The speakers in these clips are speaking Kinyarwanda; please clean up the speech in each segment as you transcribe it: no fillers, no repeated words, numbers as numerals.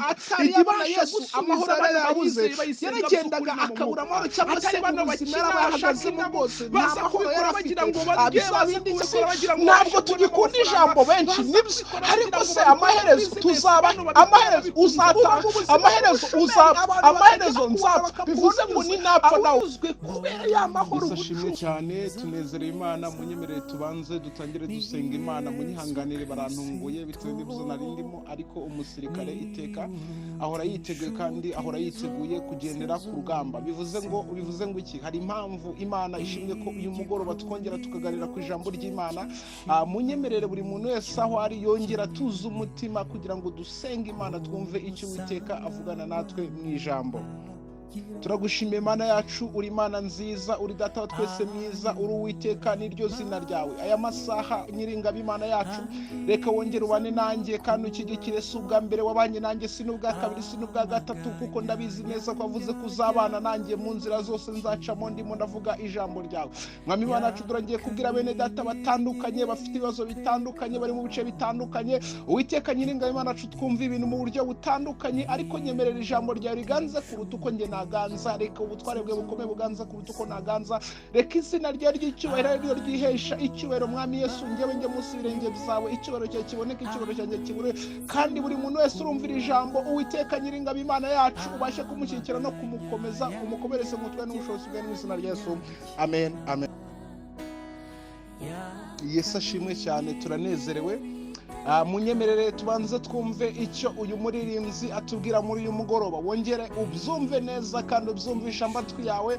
Atari yabona Ijya ibasha Yesu, gusubiza amahoro aba bano yarabuze, bayizeye bayisenga yaragendaga by'ukuri no mu akabura mwuka. amahoro cyangwa se Atari bano mu buzima bakina yari bashaka ahagazemo indabo, bwose nta baza mahoro kubikora yari bagira afite. ngo barye, Bya baza bindi se kubikora bagira ngo ntabwo babashe kubona tugikunda amafaranga, ijambo benshi, baza nibyo, kubikora bagira ariko ngo se babikore amaherezo bizinesi, tuzaba bano babikora amaherezo babikunze. uzataha, Uba mu buzima amaherezo bw'ubushomeri, uzapfa, abantu bakajya amaherezo bakubona nzapfa, bakakubona bivuze ngo unyuze ninapfa nawe awunyuzwe kubera ya mahoro Yesu ashimwe ubucuruzi. cyane. Tunezerewe Imana. Munyemerere tubanze dutangire dusenga Imana. Munyihanganire, barantunguye bitewe n'ibyo nari ndimo, ariko umusirikare iteka ahora yiteguye kandi ahora yiteguye kugendera ku rugamba. Bivuze ngo iki? Hari impamvu Imana ishimwe ko uyu mugoroba twongera tukaganira ku ijambo ry'Imana. Munyemerere buri muntu wese aho ari yongera tuze umutima kugira ngo dusenge Imana, twumve icyo Uwiteka avugana natwe mu ijambo. Turagushimiye Imana yacu, uri Imana nziza, uri Data wa twese mwiza, uri Uwiteka niryo zina ryawe. Aya masaha, Nyiringabo Imana yacu, reka wongere ubane nanjye kandi ukigikire. Si ubwa mbere wabanye nanjye, si n'ubwa kabiri, si n'ubwa gatatu, kuko ndabizi neza ko wavuze ko uzabana nanjye mu nzira zose nzacamo ndimo ndavuga ijambo ryawe. Mwami Imana yacu, turangiye kubwira bene data batandukanye bafite ibibazo bitandukanye, bari mu bice bitandukanye. Uwiteka Nyiringabo Imana yacu, twumva ibintu mu buryo butandukanye, ariko nyemerera ijambo ryawe riganze kuruta uko njye naganza. Reka ubutware bwe bukomeye buganza kuruta uko naganza. Reka izina ryawe ry'icyubahiro ari ryo ryihesha icyubahiro. Mwami Yesu, njyewe njye munsi y'ibirenge byawe, icyubahiro cyawe kiboneke, icyubahiro cyanjye kibure, kandi buri muntu wese urumvira ijambo, Uwiteka Nyiringabo Imana yacu, ubashe kumushyigikira no kumukomeza, umukomereze mu mutwe n'ubushobozi bwe, mu izina rya Yesu, amen, amen. Yesu ashimwe cyane, turanezerewe. Munyemerere tubanze twumve icyo uyu muririmbyi atubwira muri uyu mugoroba. Wongere ubyumve neza kandi ubyumvishe amatwi yawe.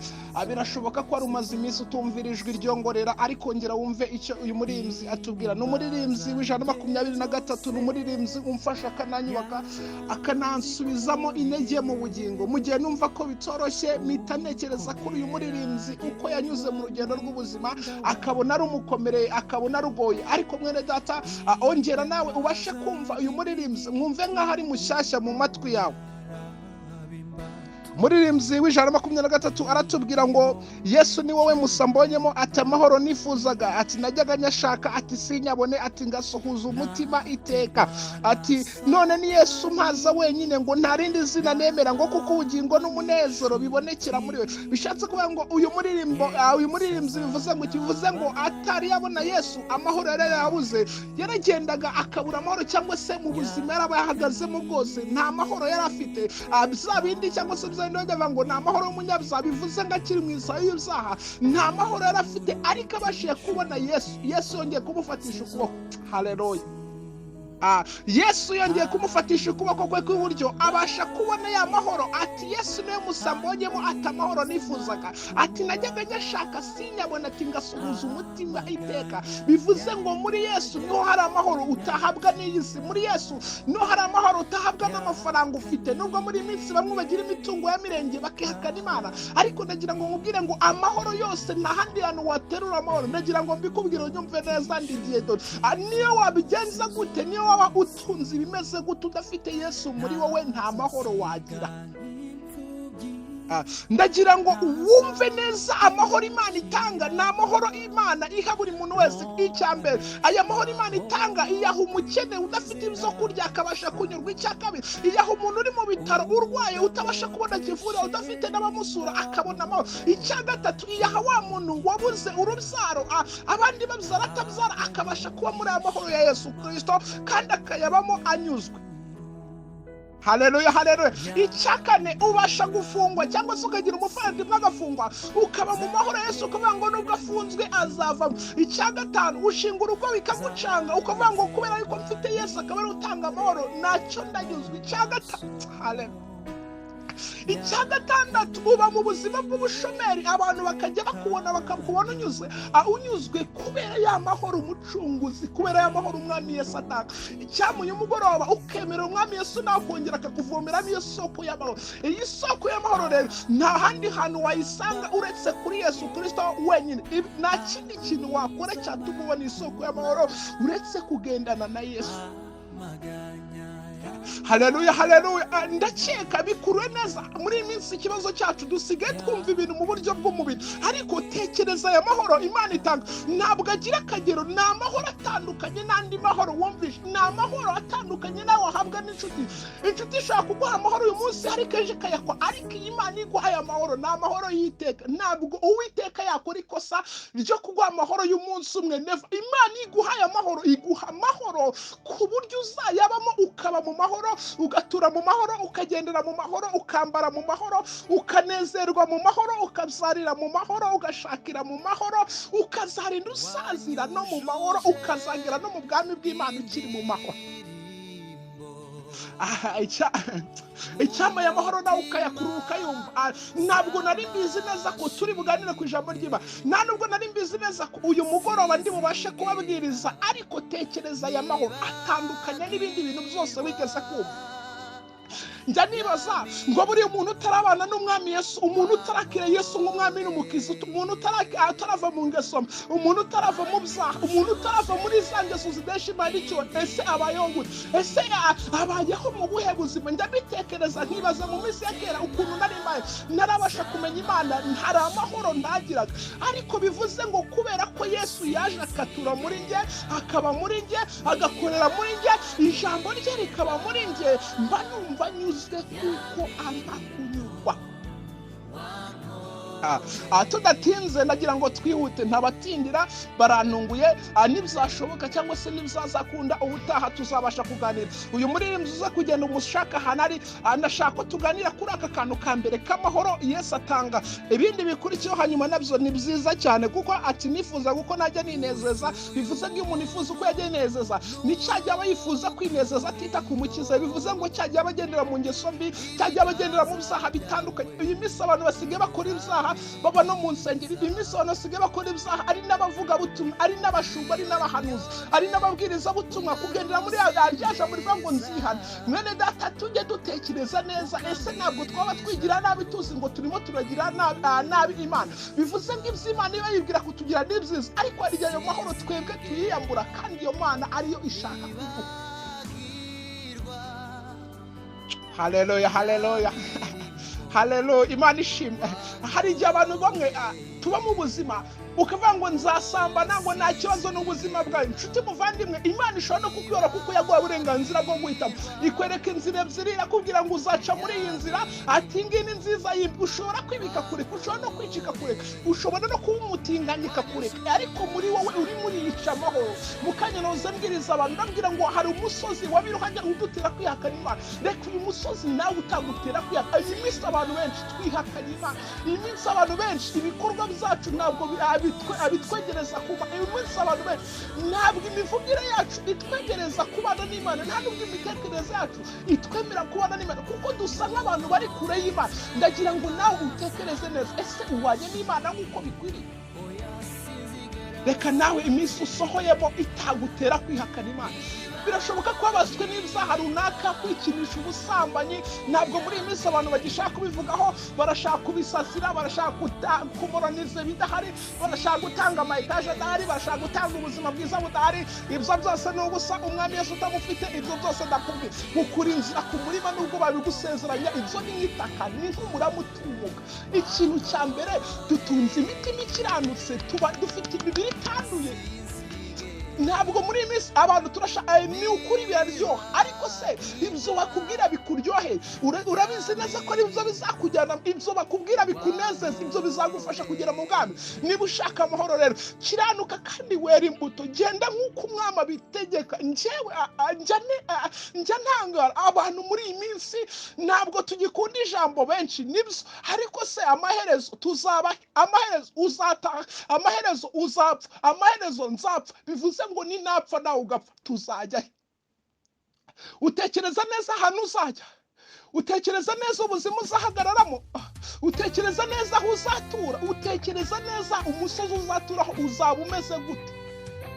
Birashoboka ko wari umaze iminsi utumvira ijwi ryongorera, ariko ongera wumve icyo uyu muririmbyi atubwira. Ni umuririmbyi wa 123, ni umuririmbyi umfasha, akananyubaka, akanansubizamo intege mu bugingo. Mu gihe numva ko bitoroshye, mpita ntekereza kuri uyu muririmbyi, uko yanyuze mu rugendo rw'ubuzima, akabona rumukomereye, akabona rugoye. Ariko mwene data, ongera nawe ubashe kumva uyu muririmbyi, mwumve nk'aho ari mushyashya mu matwi yawe. Muririmbyi wa 123 aratubwira ngo: "Yesu ni wowe musa mbonyemo," ati, "amahoro nifuzaga," ati, "najyaga nyashaka," ati, "sinyabone," ati, "ngasuhuza umutima iteka," ati, "none ni Yesu mpaza wenyine," ngo, "nta rindi zina nemera," ngo, "kuko ubugingo n'umunezero bibonekera muri we." Bishatse kuvuga ngo uyu muririmbo, uyu muririmbyi, bivuze ngo iki? Bivuze ngo atari yabona Yesu, amahoro yari yarabuze, yaragendaga akabura amahoro cyangwa se mu buzima yaraba yahagazemo bwose nta mahoro yari afite. Bya bindi cyangwa se bya bindi bajya bavuga ngo ni amahoro y'umunyabyaha, bivuze ngo akiri mu isaha y'ibyaha nta mahoro yari afite, ariko abashije kubona Yesu, Yesu yongeye kumufatisha ukuboko. Haleluya! Yesu yongeye kumufatisha ukuboko kwe kw'iburyo, abasha kubona ya mahoro. Ati: "Yesu niwe musa mbonyemo," ati, "amahoro nifuzaga," ati, "najyaga nyashaka sinyabona," ati, "ngasuhuza umutima iteka." Bivuze ngo muri Yesu niho hari amahoro utahabwa n'iyi si. Muri Yesu niho hari amahoro utahabwa n'amafaranga ufite, nubwo muri iyi minsi bamwe bagira imitungo ya mirenge bakihakana Imana. Ariko ndagira ngo nkubwire ngo amahoro yose, nta handi hantu waterura amahoro. Ndagira ngo mbikubwire unyumve neza, ndigiye dore. Niyo wabigenza gute, niyo waba utunze ibimeze gute, udafite Yesu muri wowe nta mahoro wagira. Ndagira ngo wumve neza, amahoro Imana itanga ni amahoro Imana iha buri muntu wese. Icya mbere, aya mahoro Imana itanga iyaha umukene udafite ibyo kurya akabasha kunyurwa. Icya kabiri, iyaha umuntu uri mu bitaro urwaye, utabasha kubona kivurira, udafite n'abamusura, akabona amahoro. Icya gatatu, iyaha wa muntu wabuze urubyaro, abandi babyara atabyara, akabasha kuba muri aya mahoro ya Yesu Kirisito kandi akayabamo anyuzwe. Haleluya, haleluya! Icya kane, ubasha gufungwa cyangwa se ukagira umuvandimwe agafungwa, ukaba mu mahoro ya Yesu, ukavuga ngo nubwo afunzwe azavamo. Icya gatanu, ushinga urugo bikagucanga, ukavuga ngo kubera yuko mfite Yesu akaba ari utanga amahoro, ntacyo, ndanyuzwe. Icya gatanu, haleluya. Icya gatandatu, uba mu buzima bw'ubushomeri, abantu bakajya bakubona, bakakubona unyuze, unyuzwe kubera ya mahoro umucunguzi, kubera ya mahoro umwami Yesu atanga. Icyamuye umugoroba ukemera umwami Yesu, nawe akongera akakuvomeramo iyo soko y'amahoro. Iyi soko y'amahoro rero nta handi hantu wayisanga uretse kuri Yesu Kirisito wenyine. Nta kindi kintu wakora cyatuma ubona isoko y'amahoro uretse kugendana na Yesu. Haleluya, haleluya. Ndakeka bikuruwe neza. Muri iyi minsi ikibazo cyacu, dusigaye twumva ibintu mu buryo bw'umubiri, ariko tekereza aya mahoro Imana itanga ntabwo agira akagero. Ni amahoro atandukanye n'andi mahoro wumvishe, ni amahoro atandukanye nawe wahabwa n'inshuti. Inshuti ishobora kuguha amahoro uyu munsi, ariko ejo ikayakwa. Ariko iyi Imana iguhaye amahoro, ni amahoro y'iteka. Ntabwo Uwiteka yakora ikosa ryo kuguha amahoro y'umunsi umwe, never. Imana iguhaye amahoro, iguha amahoro ku buryo uzayabamo, ukaba mu mahoro, ugatura mu mahoro, ukagendera mu mahoro, ukambara mu mahoro, ukanezerwa mu mahoro, ukazarira mu mahoro, ugashakira mu mahoro, ukazarinda usazira no mu mahoro, ukazagera no mu bwami bw'Imana ukiri mu mahoro. Aha, icyampa amahoro nawe ukayakurura, ukayumva. Ntabwo nari mbizi neza ko turi buganire ku ijambo ry'Imana, nta nubwo nari mbizi neza ko uyu mugoroba ndi bubashe kubabwiriza, ariko tekereza aya mahoro atandukanye n'ibindi bintu byose wigeze kumva. Njya nibaza ngo buriya umuntu utarabana n'Umwami Yesu, umuntu utarakira Yesu nk'Umwami n'Umukiza, umuntu utarava mu ngeso mbi, umuntu utarava mu byaha, umuntu utarava muri za ngeso zidesha Imana icyo, ese abayeho gute? Ese abayeho mu buhe buzima? Njya mbitekereza, nkibaza mu minsi ya kera ukuntu nari mbaye ntarabasha kumenya Imana, hari amahoro ntagiraga. Ariko bivuze ngo kubera ko Yesu yaje akatura muri njye, akaba muri njye, agakorera muri njye, ijambo rye rikaba muri njye, mba numva nyuzwe kuko ampa kunyurwa. Tudatinze, nagira ngo twihute, ntabatindira, barantunguye. Ntibyashoboka cyangwa se ntibizazakunda, ubutaha tuzabasha kuganira. Uyu muririmbyi uza kugenda umushaka ahantu ari, ndashaka ko tuganira kuri aka kantu ka mbere k'amahoro Yesu atanga. Ibindi bikurikiyeho hanyuma nabyo ni byiza cyane, kuko ati nifuza kuko najya ninezeza. Bivuze ngo iyo umuntu yifuza uko yajya yinezeza, ni cyajya aba yifuza kwinezeza atita ku Mukiza. Bivuze ngo cyajya aba agendera mu ngeso mbi, cyajya aba agendera mu byaha bitandukanye. Iyi minsi abantu basigaye bakora ibyaha baba no mu nsengero. Iyi minsi abantu basigaye bakora ibyaha ari n'abavugabutumwa, ari n'abashumba, ari n'abahanuzi, ari n'ababwirizabutumwa, kugendera muri rya jambo rivuga ngo nzihana. Mwene data, tujye dutekereza neza. Ese ntabwo twaba twigira nabi tuzi ngo turimo turagira nabi Imana? Bivuze ngo ibyo Imana iba yibwira kutugira ni byiza, ariko hari igihe ayo mahoro twebwe tuyiyambura, kandi iyo Mana ariyo ishaka kuduha. Haleluya, haleluya, haleluya, Imana ishimwe. Hari igihe abantu bamwe tuba mu buzima ukavuga ngo nzasambana, ngo nta kibazo n'ubuzima bwawe. Inshuti muvandimwe, Imana ishobora no kukuyora kuko yaguhaye uburenganzira bwo guhitamo, ikwereka inzira ebyiri, irakubwira ngo uzaca muri iyi nzira, ati ngiyi ni nziza yibwe. Ushobora kwibika kureka, ushobora no kwicika kureka, ushobora no kuba umutinganyi ikakureka, ariko muri wowe urimo uriyica amahoro. Mu kanya noze mbwiriza abantu, ndabwira ngo hari umusozi wabiruhanya udutera kwihakana Imana. Reka uyu musozi nawe utagutera kwihakana. Iyi minsi abantu benshi twihakanye Imana. Iyi minsi abantu benshi ibikorwa byacu ntabwo bitwegereza kuba. Uyu munsi abantu benshi ntabwo imivugire yacu itwegereza kubana n'Imana, nta nubwo imitekerereze yacu itwemera kubana n'Imana, kuko dusa nk'abantu bari kure y'Imana. Ndagira ngo nawe utekereze neza, ese ubanye n'Imana nk'uko bikwiriye? Reka nawe iminsi usohoyemo itagutera kwihakana Imana. Birashoboka ko wabaswe n'ibyaha runaka, kwikinisha, ubusambanyi. Ntabwo muri iyi minsi abantu bagishaka kubivugaho, barashaka kubisasira, barashaka kumoraniza ibidahari, barashaka gutanga ama etaje adahari, barashaka gutanga ubuzima bwiza budahari. Ibyo byose ni ubusa. Umwami Yesu utamufite, ibyo byose ndakubwiye, ukura inzira ku murima nubwo babigusezeranya, ibyo ni nk'itaka, ni nk'umurama utumuka. Ikintu cya mbere, dutunze imitima ikiranutse, tuba dufite imibiri itanduye. Ntabwo muri iyi minsi abantu turashaka, ni ukuri biraryoha, ariko se ibyo bakubwira bikuryohe? Urabizi neza ko ari byo bizakujyana? Ibyo bakubwira bikunezeza, ibyo bizagufasha kugera mu bwami? Niba ushaka amahoro rero, kiranuka kandi wera imbuto, genda nk'uko umwami abitegeka. Njyewe njya ntangara abantu muri iyi minsi, ntabwo tugikunda ijambo benshi, nibyo, ariko se amaherezo tuzaba, amaherezo uzataha, amaherezo uzapfa, amaherezo nzapfa. Bivuze ngo ninapfa nawe ugapfa, tuzajya he? Utekereza neza ahantu uzajya? Utekereza neza ubuzima uzahagararamo? Utekereza neza aho uzatura? Utekereza neza umusozi uzaturaho uzaba umeze gute?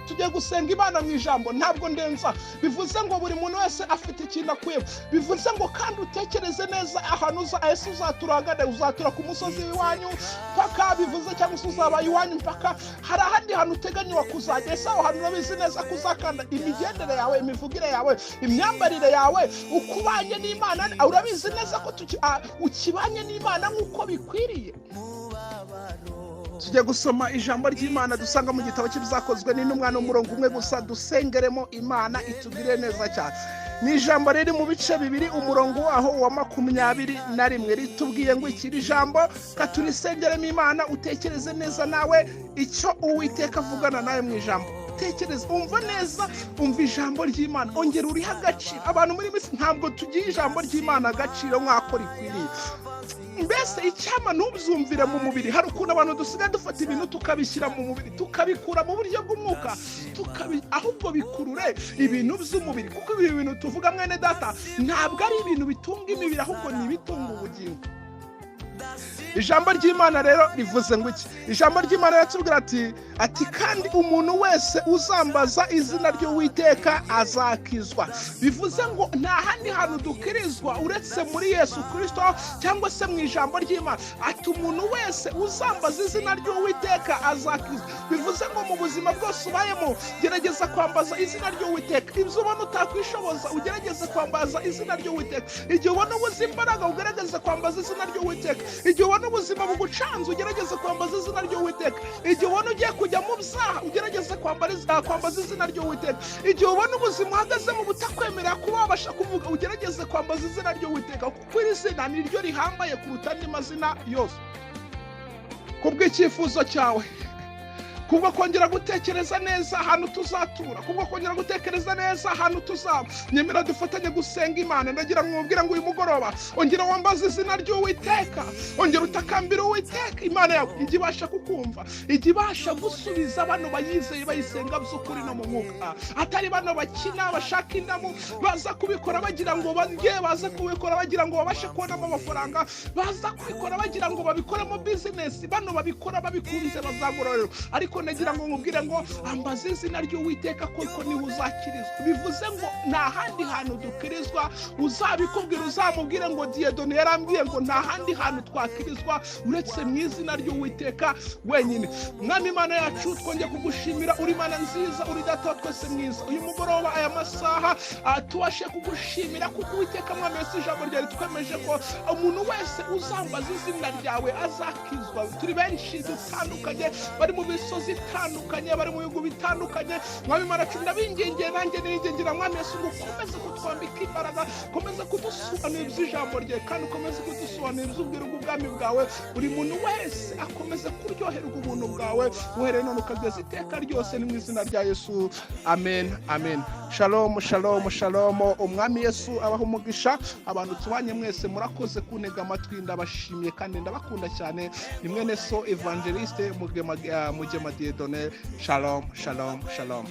Tugiye gusenga Imana mu ijambo, ntabwo ndenza. Bivuze ngo buri muntu wese afite ikintu akwiye. Bivuze ngo kandi utekereze neza ahantu uza. Ese uzaturagane, uzatura ku musozi w'iwanyu mpaka, bivuze cyangwa se uzaba iwanyu mpaka? Hari ahandi hantu uteganywa kuzajya? Ese aho hantu urabizi neza ko uzakanda? Imigendere yawe, imivugire yawe, imyambarire yawe, uko ubanye n'Imana, urabizi neza ko ukibanye n'Imana nk'uko bikwiriye? Tujye gusoma ijambo ry'Imana dusanga mu gitabo cy'Ibyakozwe n'Intumwa, n'umurongo umwe gusa dusengeremo Imana itugirire neza cyane. Ni ijambo riri mu bice 2, umurongo waho wa 21, ritubwiye ngo iki? Iri jambo katurisengeremo Imana. Utekereze neza nawe icyo Uwiteka avugana nawe mu ijambo. Tekereza, umva neza, umva ijambo ry'Imana, ongera urihe agaciro. Abantu muri minsi ntabwo tugiye ijambo ry'Imana agaciro nk'ako rikwiriye. Mbese icyama ntubyumvire mu mubiri. Hari ukuntu abantu dusigaye dufata ibintu tukabishyira mu mubiri, tukabikura mu buryo bw'umwuka, ahubwo bikurure ibintu by'umubiri, kuko ibi bintu tuvuga, mwene data, ntabwo ari ibintu bitunga imibiri, ahubwo ni ibitunga ubugingo. Ijambo ry'Imana rero rivuze ngo iki? Ijambo ry'Imana riratubwira ati: "Kandi umuntu wese uzambaza izina ry'Uwiteka azakizwa." Bivuze ngo nta handi hantu dukirizwa uretse muri Yesu Kirisito cyangwa se mu ijambo ry'Imana. Ati: "Umuntu wese uzambaza izina ry'Uwiteka azakizwa." Bivuze ngo mu buzima bwose ubayemo, gerageza kwambaza izina ry'Uwiteka. Ibyo ubona utakwishoboza, ugerageze kwambaza izina ry'Uwiteka. Igihe ubona ubuze imbaraga, ugerageze kwambaza izina ry'Uwiteka. Igihe ubona ubuzima bugucanze, ugerageze kwambaza izina ry'Uwiteka. Igihe ubona ugiye kujya mu byaha, ugerageze kwambaza izina ry'Uwiteka. Igihe ubona ubuzima uhagazemo butakwemerera kuba wabasha kuvuga, ugerageze kwambaza izina ry'Uwiteka, kuko iri zina ni ryo rihambaye kuruta andi mazina yose. Kubw'icyifuzo cyawe, kubwo kongera gutekereza neza ahantu tuzatura, kubwo kongera gutekereza neza ahantu tuzaba, nyemera dufatanye gusenga Imana. Ndagira ngo mubwire ngo uyu mugoroba ongera wambaze izina ry'Uwiteka, ongera utakambira Uwiteka Imana yawe. Ijya ibasha kukumva, ijya ibasha gusubiza bano bayizeye, bayisenga by'ukuri no mu mwuka, atari bano bakina bashaka indamu, baza kubikora bagira ngo barye, baza kubikora bagira ngo babashe kubonamo amafaranga, baza kubikora bagira ngo babikoremo bizinesi. Bano babikora babikunze bazagororerwa. Ariko nagira ngo nkubwire ngo ambaze izina ry'Uwiteka kuko niho uzakirizwa. Bivuze ngo nta handi hantu dukirizwa. Uzabikubwira, uzamubwire ngo Dieudonné yarambwiye ngo nta handi hantu twakirizwa uretse mu izina ry'Uwiteka wenyine. Mwami Imana yacu, twongeye kugushimira. Uri Imana nziza, uri Data wa twese mwiza. Uyu mugoroba, aya masaha, tubashe kugushimira kuko Uwiteka Mwami Yesu, ijambo ryawe twemeje ko umuntu wese uzambaza izina ryawe azakizwa. Turi benshi dutandukanye, bari mu misozi itandukanye, bari mu bihugu bitandukanye. Mwami Imana yacu, ndabingingiye, nanjye ningingera Mwami Yesu ngo ukomeze kutwambika imbaraga, ukomeze kudusobanurira iby'ijambo rye, kandi ukomeze kudusobanurira iby'ubwiru bw'ubwami bwawe. Buri muntu wese akomeze kuryoherwa ubuntu bwawe, uhereye none ukageza iteka ryose. Ni mu izina rya Yesu, amen, amen. Shalom, shalom, shalom. Umwami Yesu abaha umugisha. Abantu tubanye mwese, murakoze kuntega amatwi, ndabashimiye kandi ndabakunda cyane. Ni mwene so Evangeliste Mugema, Mugema Dieudonné. Shalom, shalom, shalom.